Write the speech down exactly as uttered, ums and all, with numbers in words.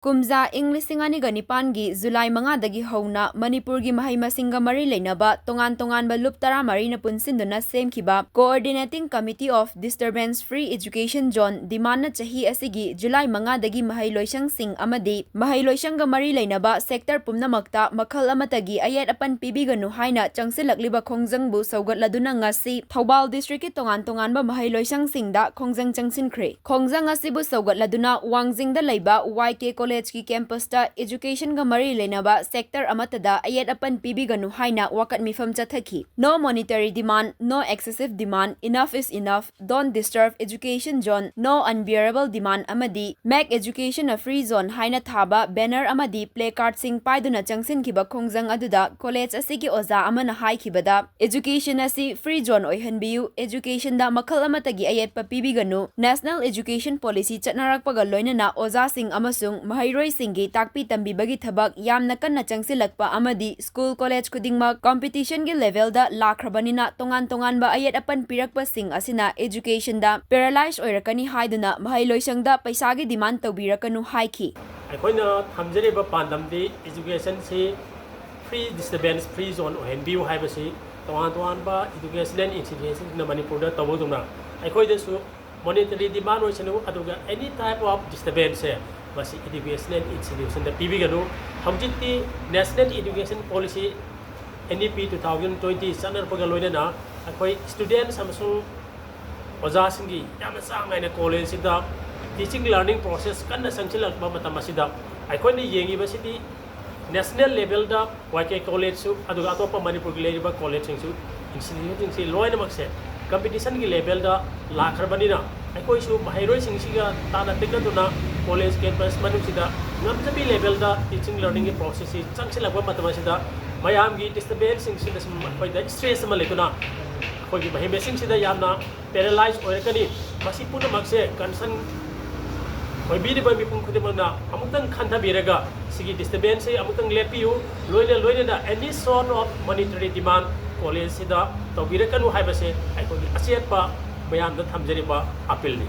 ꯀꯨꯝꯖꯥ ꯏꯪ ꯂꯤꯁꯤꯡ ꯑꯅꯤꯒ ꯅꯤꯄꯥꯟꯒꯤ ꯖꯨꯂꯥꯏ ꯃꯉꯥꯗꯒꯤ ꯍꯧꯅ ꯃꯅꯤꯄꯨꯔꯒꯤ ꯃꯍꯩ ꯃꯁꯤꯡꯒ ꯃꯔꯤ ꯂꯩꯅꯕ ꯇꯣꯉꯥꯟ ꯇꯣꯉꯥꯟꯕ ꯂꯨꯞ ꯇꯔꯥꯃꯔꯤꯅ ꯄꯨꯟꯁꯤꯟꯗꯨꯅ ꯁꯦꯝꯈꯤꯕ Coordinating Committee of Disturbance Free Education Zone demand ꯅ ꯆꯍꯤ ꯑꯁꯤꯒꯤ ꯖꯨꯂꯥꯏ ꯃꯉꯥꯗꯒꯤ ꯃꯍꯩ ꯂꯣꯏꯁꯪꯁꯤꯡ ꯑꯃꯗꯤ ꯃꯍꯩ ꯂꯣꯏꯁꯪꯒ ꯃꯔꯤ ꯂꯩꯅꯕ sector ꯄꯨꯝꯅꯃꯛꯇ ꯃꯈꯜ ꯑꯃꯠꯇꯒꯤ ꯑꯌꯦꯠ ꯑꯄꯟ ꯄꯤꯕꯤꯒꯅꯨ ꯍꯥꯏꯅ ꯆꯪꯁꯤꯜꯂꯛꯂꯤꯕ ꯈꯣꯡꯖꯪꯕꯨ ꯁꯧꯒꯠꯂꯗꯨꯅ ꯉꯁꯤ ꯊꯧꯕꯥꯜ district ꯀꯤ ꯇꯣꯉꯥꯟ ꯇꯣꯉꯥꯟꯕ ꯃꯍꯩ ꯂꯣꯏꯁꯪꯁꯤꯡꯗ ꯈꯣꯡꯖꯪ ꯆꯪꯁꯤꯟꯈ꯭ꯔꯦ꯫ ꯈꯣꯡꯖꯪ ꯑꯁꯤꯕꯨ ꯁꯧꯒꯠꯂꯗꯨꯅ ꯋꯥꯡꯖꯤꯡꯗ ꯂꯩꯕ ꯋꯥꯏ ꯀꯦ ꯀꯣꯂꯦꯖꯀꯤ campus ꯇ education ꯒ ꯃꯔꯤ ꯂꯩꯅꯕ sector ꯑꯃꯠꯇꯗ ꯑꯌꯦꯠ ꯑꯄꯟ ꯄꯤꯕꯤꯒꯅꯨ ꯍꯥꯏꯅ ꯋꯥꯀꯠ ꯃꯤꯐꯝ ꯆꯠꯊꯈꯤ꯫ No monetary demand, no excessive demand, enough is enough, don't disturb education zone, no unbearable demand ꯑꯃꯗꯤ Make Education a Free Zone ꯍꯥꯏꯅ ꯊꯥꯕ banner ꯑꯃꯗꯤ placard ꯁꯤꯡ ꯄꯥꯏꯗꯨꯅ ꯆꯪꯁꯤꯟꯈꯤꯕ ꯈꯣꯡꯖꯪ ꯑꯗꯨꯗ ꯀꯣꯂꯦꯖ ꯑꯁꯤꯒꯤ ꯑꯣꯖꯥ ꯑꯃꯅ ꯍꯥꯏꯈꯤꯕꯗ, education ꯑꯁꯤ free zone ꯑꯣꯏꯍꯟꯕꯤꯌꯨ, education ꯗ ꯃꯈꯜ ꯑꯃꯠꯇꯒꯤ ꯑꯌꯦꯠꯄ ꯄꯤꯕꯤꯒꯅꯨ, National Education Policy ꯆꯠꯅꯔꯛꯄꯒ ꯂꯣꯏꯅꯅ ꯑꯣꯖꯥꯁꯤꯡ ꯑꯃꯁꯨꯡ ꯃꯍꯩꯔꯣꯏꯁꯤꯡꯒꯤ ꯇꯥꯛꯄꯤ ꯇꯝꯕꯤꯕꯒꯤ ꯊꯕꯛ ꯌꯥꯝꯅ ꯀꯟꯅ ꯆꯪꯁꯤꯜꯂꯛꯄ ꯑꯃꯗꯤ school college ꯈꯨꯗꯤꯡꯃꯛ competition ꯒꯤ level ꯗ ꯂꯥꯛꯈ꯭ꯔꯕꯅꯤꯅ ꯇꯣꯉꯥꯟ ꯇꯣꯉꯥꯟꯕ ꯑꯌꯦꯠ ꯑꯄꯟ ꯄꯤꯔꯛꯄꯁꯤꯡ ꯑꯁꯤꯅ education ꯗ paralyze ꯑꯣꯏꯔꯛꯀꯅꯤ ꯍꯥꯏꯗꯨꯅ ꯃꯍꯩ ꯂꯣꯏꯁꯪꯗ ꯄꯩꯁꯥꯒꯤ demand ꯇꯧꯕꯤꯔꯛꯀꯅꯨ ꯍꯥꯏꯈꯤ꯫ ꯑꯩꯈꯣꯏꯅ ꯊꯝꯖꯔꯤꯕ ꯄꯥꯟꯗꯝꯗꯤ education ꯁꯤ free disturbance free zone ꯑꯣꯏꯍꯟꯕꯤꯌꯨ ꯍꯥꯏꯕꯁꯤ ꯇꯣꯉꯥꯟ ꯇꯣꯉꯥꯟꯕ educational institution ꯁꯤꯡꯅ ꯃꯅꯤꯄꯨꯔꯗ ꯇꯧꯕꯒꯨꯝꯅ ꯑꯩꯈꯣꯏꯗꯁꯨ monetary demand ꯑꯣꯏꯁꯅꯨ, ꯑꯗꯨꯒ any type of disturbance ꯁꯦ ꯃꯁꯤ educational institution ꯗ ꯄꯤꯕꯤꯒꯅꯨ꯫ ꯍꯧꯖꯤꯛꯇꯤ National Education Policy, N E P two thousand twenty ꯆꯠꯅꯔꯛꯄꯒ ꯂꯣꯏꯅꯅ ꯑꯩꯈꯣꯏ students ꯑꯃꯁꯨꯡ ꯑꯣꯖꯥꯁꯤꯡꯒꯤ ꯌꯥꯝꯅ ꯆꯥꯡ ꯅꯥꯏꯅ ꯀꯣꯂꯦꯖꯁꯤꯗ teaching learning process ꯀꯟꯅ ꯆꯪꯁꯤꯜꯂꯛꯄ ꯃꯇꯝ ꯑꯁꯤꯗ ꯑꯩꯈꯣꯏꯅ ꯌꯦꯡꯉꯤꯕꯁꯤꯗꯤ national level ꯗ ꯋꯥꯏ ꯀꯦ ꯀꯣꯂꯦꯖꯁꯨ ꯑꯗꯨꯒ ꯑꯇꯣꯞꯄ ꯃꯅꯤꯄꯨꯔꯒꯤ ꯂꯩꯔꯤꯕ ꯀꯣꯂꯦꯖꯁꯤꯡꯁꯨ, institution ꯁꯤꯡꯁꯤ ꯂꯣꯏꯅꯃꯛꯁꯦ competition ꯒꯤ level ꯗ ꯂꯥꯛꯈ꯭ꯔꯕꯅꯤꯅ ꯑꯩꯈꯣꯏꯁꯨ ꯃꯍꯩꯔꯣꯏꯁꯤꯡꯁꯤꯒ ꯇꯥꯟꯅ ꯇꯤꯟꯅꯗꯨꯅ ꯀꯣꯂꯦꯖ campus ꯃꯅꯨꯡꯁꯤꯗ ꯉꯝꯖꯕꯤ level ꯗ teaching learning ꯒꯤ process ꯁꯤ ꯆꯪꯁꯤꯜꯂꯛꯄ ꯃꯇꯝ ꯑꯁꯤꯗ ꯃꯌꯥꯝꯒꯤ disturbance ꯁꯤꯡꯁꯤꯅ ꯁꯨꯝ ꯑꯩꯈꯣꯏꯗ stress ꯑꯃ ꯂꯩꯗꯨꯅ ꯑꯩꯈꯣꯏꯒꯤ ꯃꯍꯩ ꯃꯁꯤꯡꯁꯤꯗ ꯌꯥꯝꯅ paralyze ꯑꯣꯏꯔꯛꯀꯅꯤ꯫ ꯃꯁꯤ ꯄꯨꯝꯅꯃꯛꯁꯦ concern ꯑꯣꯏꯕꯤꯔꯤꯕ ꯃꯤꯄꯨꯝ ꯈꯨꯗꯤꯡꯃꯛꯅ ꯑꯃꯨꯛꯇꯪ ꯈꯟꯊꯕꯤꯔꯒ ꯁꯤꯒꯤ disturbance ꯁꯦ ꯑꯃꯨꯛꯇꯪ ꯂꯦꯞꯄꯤꯌꯨ꯫ ꯂꯣꯏꯅ ꯂꯣꯏꯅꯅ any sort of monetary demand ꯀꯣꯂꯦꯖꯁꯤꯗ ꯇꯧꯕꯤꯔꯛꯀꯅꯨ ꯍꯥꯏꯕꯁꯦ ꯑꯩꯈꯣꯏꯒꯤ ꯑꯆꯦꯠꯄ ꯃꯌꯥꯝꯗ ꯊꯝꯖꯔꯤꯕ appeal ꯅꯤ꯫